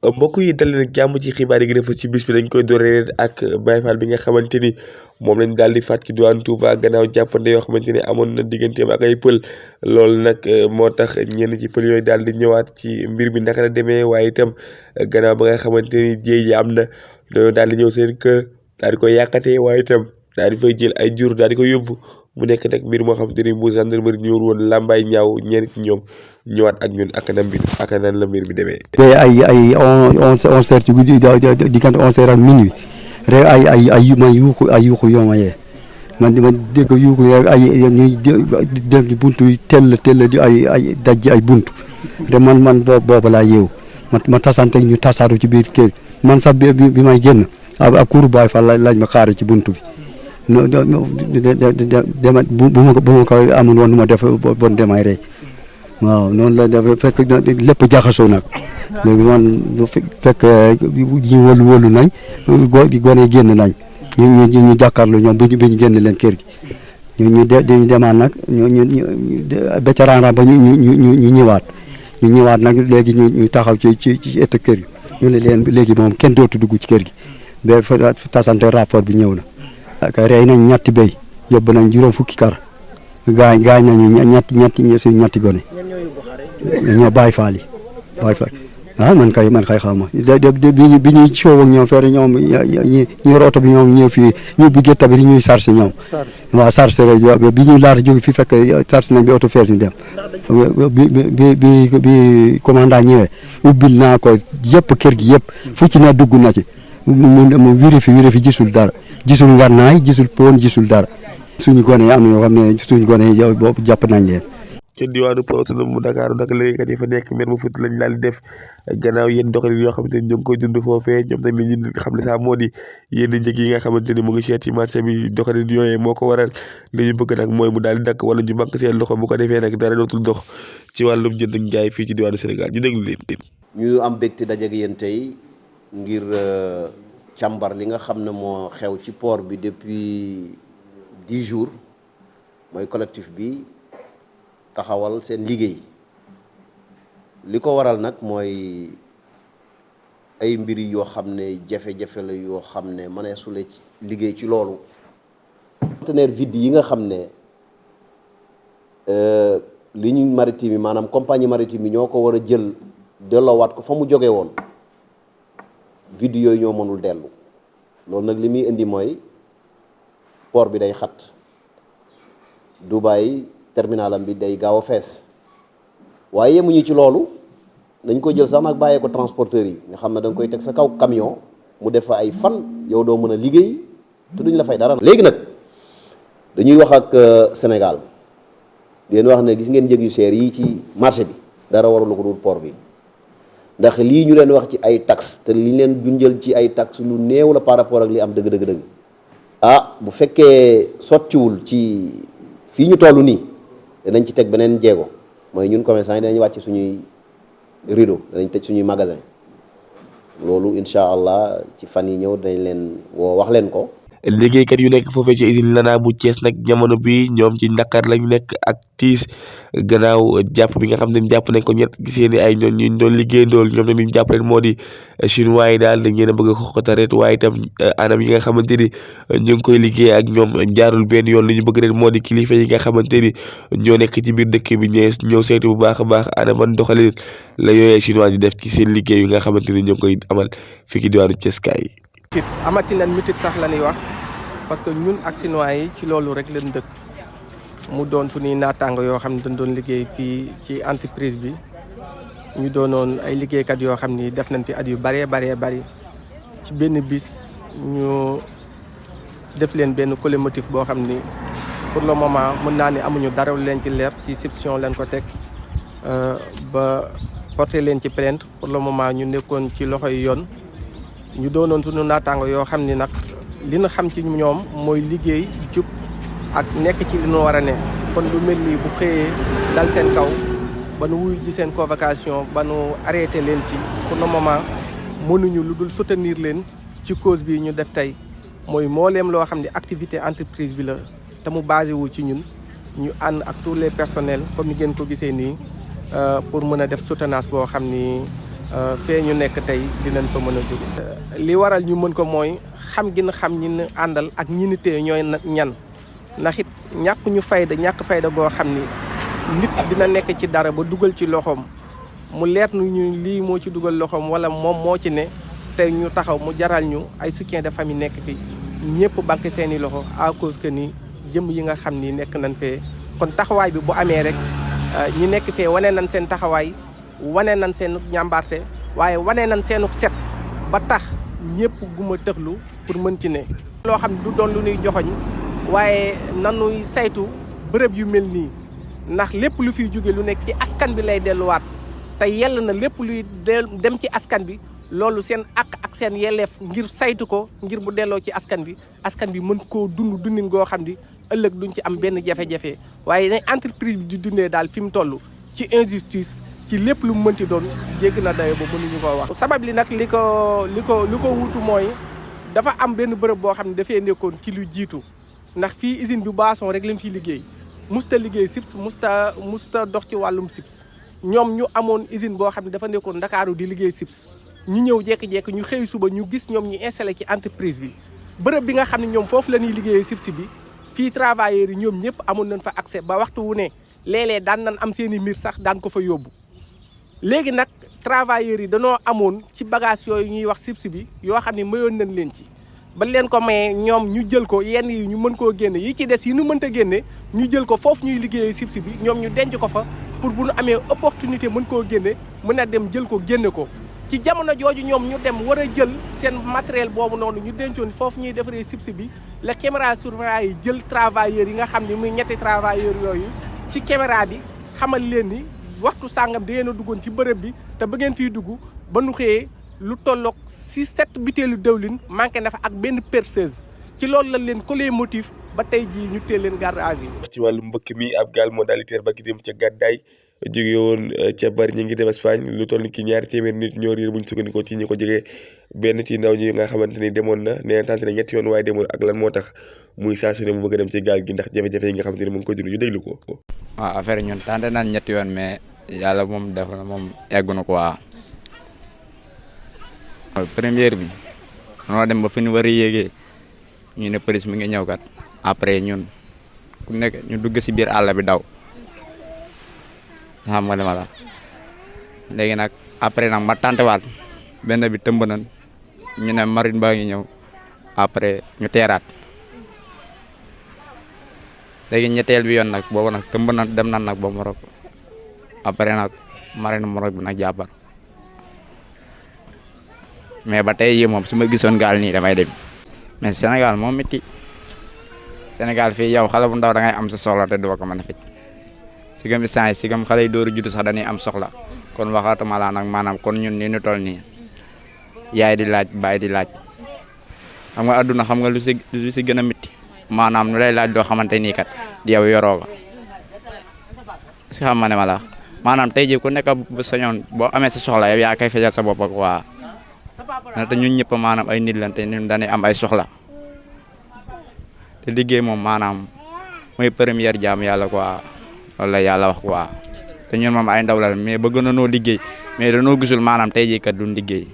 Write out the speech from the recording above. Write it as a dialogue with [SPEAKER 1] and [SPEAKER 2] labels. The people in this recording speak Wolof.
[SPEAKER 1] mbokk yi dal leen ak jàmm ci xibaar yi gën a fës ci bis bi dañ koy dooree ak Baye Fall bi nga xamante ni moom lañ daal di faat ci diwaan Touba gannaaw jàppande yoo xamante ni amoon na digganteem ak ay pël loolu nag moo tax ñenn ci pël yooyu daal di ñëwaat ci mbir mi naka la demee waaye itam gannaaw ba nga xamante ni jéey ji am na dañoo daal di ñëw seen kër daal di koy yàqatee waaye itam daal di fay jël ay jur daal di ko yóbbu mu nekk nag mbir moo xamante ni bu gendarmerie ñëwul woon làmbaay ñaaw ñenn ci ñoom ñëwaat ak ñun ak nan la mbir bi demee.
[SPEAKER 2] ay 11 heures ci guddi diggante 11 heures ak minuit rek man yuuxu yoo ma yee man dégg yuuxu rek ñuy dem ci buntu yi tell di ay daj ay buntu te man boobu laa yeewu ma tasante ñu tasaaru ci biir kër man sax bi may génn ab kuuru Baay Faal laaj ma xaar ci buntu bi. bu ma ko amul woon nu ma def bon demay rey waaw noonu la dafa fekk lépp jaxasoo nag léegi man bu fekk ñu wóolu nañ gone génn nañ ñu jàkkaarloo ñoom ba ñu génn leen kër gi ñu demaat nag ñu bécaraana ba ñu ñëwaat nag léegi ñu taxaw ci ëtt kër gi ñu ne leen léegi moom kenn dootu dugg ci kër gi ba fa tasante rapport bi ñëw na rey nañ ñetti béy yóbbu nañ juróom fukki kar gaañ nañu ñetti gone ñoo Baay Faal yi man kay xaw ma bi ñuy coow ak ñoom fere ñoom ñi roto bi ñoom ñëw fii ñu bi gétta bi ñuy sarse ñoom waaw sarse rek bi ñuy laata jóge fi fekk sarse nañ bi oto fees ñu dem bi commandant ñëwee ubbil naa ko yëpp kër gi yëpp fu ci ne dugg na ci mu vérifié gisul dara gisul ngànnaay gisul poon gisul dara suñu gone yi am na yoo xam ne suñu gone yi boobu jàpp nañ leen.
[SPEAKER 1] ci diwaanu port autonome bu Dakar nag liggéeykat yi fa nekk mer mu fut lañ daal di def gannaaw yéen doxalin yoo xamante ni ñu ngi koy dund foofee ñoom tamit ñi xam ne sax moo di yénn njëg yi nga xamante ni mu ngi seet ci marché bi doxalin yooyee moo ko waral li ñu bëgg nag mooy mu daal di dakk wala ñu banque seen loxo bu ko defee nag dara dootul dox ci wàllum jënd ak jaay fii ci diwaanu Sénégal ñu déglu leen.
[SPEAKER 3] ñu am bégte dajeeg yéen tey ngir càmbar li nga xam ne moo xew ci port bi depuis 10 jours mooy collectif bi taxawal seen liggéey li ko waral nag mooy ay mbir yoo xam ne jafe-jafe la yoo xam ne mëneesule ci liggéey ci loolu. conteneur vide yi nga xam ne ligne maritime yi maanaam compagnie maritime yi ñoo ko war a jël delloowaat ko fa mu jóge woon vide yooyu ñoo mënul dellu loolu nag li muy indi mooy port bi day xat Dubaï terminalam bi day gaaw a fees waaye yemuñu ci loolu dañ ko jël sax nag bàyyee ko transporteurs yi nga xam ne da nga koy teg sa kaw camion mu def fa ay fan yow doo mën a liggéey te duñ la fay dara. léegi nag dañuy wax ak Sénégal di leen wax ne gis ngeen njëg yu seer yi ci marché bi dara warul ko dul port bi ndax lii ñu leen wax ci ay taxes te li leen junjël ci ay taxes lu néew la par rapport ak li am dëgg bu fekkee sottiwul ci fii ñu toll nii danañ ci teg beneen jéego mooy ñun commerçant yi danañ wàcc suñuy rideau danañ tëj suñuy magasin loolu incha allah ci fan yi ñëw dañ leen woo wax leen ko.
[SPEAKER 1] liggéeykat yu nekk foofee ci usine Lana bu Thiès nag jamono bi ñoom ci Ndakar lañu nekk ak tiis gannaaw jàpp bi nga xam ne jàpp nañ ko ñett seen i ay ñoon ñu doon liggéeyandool ñoom tamit ñu jàpp leen moo di chinois yi daal dañ leen a bëgg a xoxotaret waaye itam anam yi nga xamante ni ñu ngi koy liggéey ak ñoom jaarul benn yoon li ñu bëgg ren moo di kilifa yi nga xamante ni ñoo nekk ci biir dëkk bi ñëw seetu bu baax a baax ana ban doxalin la yooyee chinois di def ci seen liggéey yi nga xamante ni ñu ngi koy amal fii ci diwaanu Thiès kaay
[SPEAKER 4] amati nañ mitit sax la ñuy wax parce que ñun ak chinois yi ci loolu rek leen dëkk mu doon suñuy naataango yoo xam ne dañ doon liggéey fii ci entreprise bi ñu doonoon ay liggéeykat yoo xam ni def nañ fi at yu bëree bëri ci benn bis ñu def leen benn collectif boo xam ni pour le moment mën naa ni amuñu dara leen ci leer ci soupçon leen ko teg ba porté leen ci plainte pour le moment ñu nekkoon ci loxoy yoon ñu doonoon suñu naataango yoo xam ni nag li ñu xam ci ñoom mooy liggéey jub ak nekk ci li ñu war a ne kon lu mel nii bu xëyee dal seen kaw ba nu wuy ji seen convocation ba nu arrêté leen ci pour le moment mënuñu lu dul soutenir leen ci cause bi ñu def tey mooy mbooleem loo xam ne activité entreprise bi la te mu basé wu ci ñun ñu ànd ak tous les personnels comme ni ngeen ko gisee nii pour mën a def soutenance boo xam ni fee ñu nekk tey dinañ fa mën a jóge. li waral ñu mën ko mooy xam gi na xam ñi ñu àndal ak ñi ni tee ñooy ñan ndax it ñàkk ñu fayda ñàkk fayda boo xam ni nit dina nekk ci dara ba dugal ci loxoom mu leer ñu lii moo ci dugal loxoom wala moom moo ci ne tey ñu taxaw mu jaral ñu ay soutien de famille nekk fi ñëpp banque seeni loxo à cause que ni jëm yi nga xam ni nekk nañ fee kon taxawaay bi bu amee rek ñi nekk fee wane nañ seen taxawaay wane nañ seen ñàmbarte waaye wane nañ seenu set ba tax ñëpp guma tëxlu pour mën ci ne loo xam ne du doon lu ñuy joxoñ waaye nanuy saytu bërëb yu mel nii ndax lépp lu fiy jóge lu nekk ci askan bi lay delluwaat te yell na lépp luy dem ci askan bi loolu seen ak seen yelleef ngir saytu ko ngir bu delloo ci askan bi mën koo dundin goo xam ni ëllëg duñ ci am benn jafe-jafe waaye ne entreprise bi di dundee daal fi mu toll ci injustice ci lépp lu mu mënti doon jégg na dayo ba mënuñu koo wax. sabab li nag li ko wutu mooy dafa am benn bërëb boo xam ne dafay nekkoon ci lu jiitu ndax fii usine bi boisson rek lañ fiy liggéey musta liggéey SIPS musta dox ci wàllum SIPS ñoom ñu amoon usine boo xam ne dafa nekkoon Ndakaaru di liggéey SIPS ñu ñëw jékki-jékki ñu xëy suba ñu gis ñoom ñu installé ci entreprise bi bërëb bi nga xam ne ñoom foofu la ñuy liggéeyee SIPS bi fii travailleurs yi ñoom ñëpp amoon nañ fa accès ba waxtu wu ne léeg-léeg daan nañ am seen i mbir sax daan ko fa yóbbu léegi nag travailleurs yi danoo amoon ci bagage yooyu ñuy wax SIPS bi yoo xam ne mayoon nañ leen ci ba leen ko mayee ñoom ñu jël ko yenn yi ñu mën koo génne yi ci des yi ñu mënta génne ñu jël ko foofu ñuy liggéeyee SIPS bi ñoom ñu denc ko fa pour bu ñu amee opportunité mën koo génne mën a dem jël ko génne ko ci jamono jooju ñoom ñu dem war a jël seen matériel boobu noonu ñu dencoon foofu ñuy defaree SIPS bi la caméra surveillance yi jël travailleurs yi nga xam ne muy ñetti travailleurs yooyu ci caméra bi xamal leen ni waxtu sàngam da ngeen a duggoon ci bërëb bi te ba ngeen fiy dugg ba nu xëyee lu tolloog 6-7 butéelu dëwlin manqué na fa ak benn perceuse ci loolu lañ leen collé motif ba tey jii ñu teel leen garde à vue.
[SPEAKER 1] ci wàllu mbëkk mi ab gaal moo daal di teer ba ki dem ca gàddaay jóge woon ca bari ñi ngi dem Espagne lu toll ki 200 nit ñoo riir bu ñu sukkandikoo ci ñi ko jógee benn ci ndaw ñi nga xamante ni demoon na nee na tànte na ñetti yoon waaye demoon ak lan moo tax muy saa su ne mu bëgg a dem ci gaal gi ndax jafe-jafe yi nga xamante ni mu ngi koy dund ñu déglu ko.
[SPEAKER 5] waaw affaire ñun tànte naan ñetti yoon mais yàlla moom def na moom eggu na quoi. première bi noo dem ba fi ñu war a yéegee ñu ne police mi ngi ñëw kat après ñun ku nekk ñu dugg si biir àll bi daw xam nga dama la léegi nag après nag ma tantewaat benn bi tëmb nañ ñu ne marine baa ngi ñëw après ñu teeraat léegi ñetteel bi yoon nag boobu nag tëmb nañ dem nañ nag ba Maroc après nag marine Maroc bi nag jàppal mais ba tey jii moom su ma gisoon gaal nii damay dem mais Sénégal moom métti Sénégal fii yow xale bu ndaw da ngay am sa soxla te doo ko mën a faj sigam instant yi sigam xale yi dooru juddu sax dañuy am soxla kon waxatuma laa nag maanaam kon ñun ni ñu toll nii yaay di laaj baay di laaj xam nga adduna xam nga lu si gën a métti maanaam nu lay laaj loo xamante nii kat di yow yoroo ko si xam ma ne ma la maanaam tey jii ku nekk bu sañoon boo amee sa soxla yow yaa koy fejal sa bopp ak waa te ñun ñëpp maanaam ay nit lan te ñun dañuy am ay soxla te liggéey moom maanaam mooy première jaam yàlla quoi loolu la yàlla wax quoi te ñun moom ay ndaw la mais bëgg na noo liggéey mais danoo gisul maanaam tey jii kat duñ liggéey.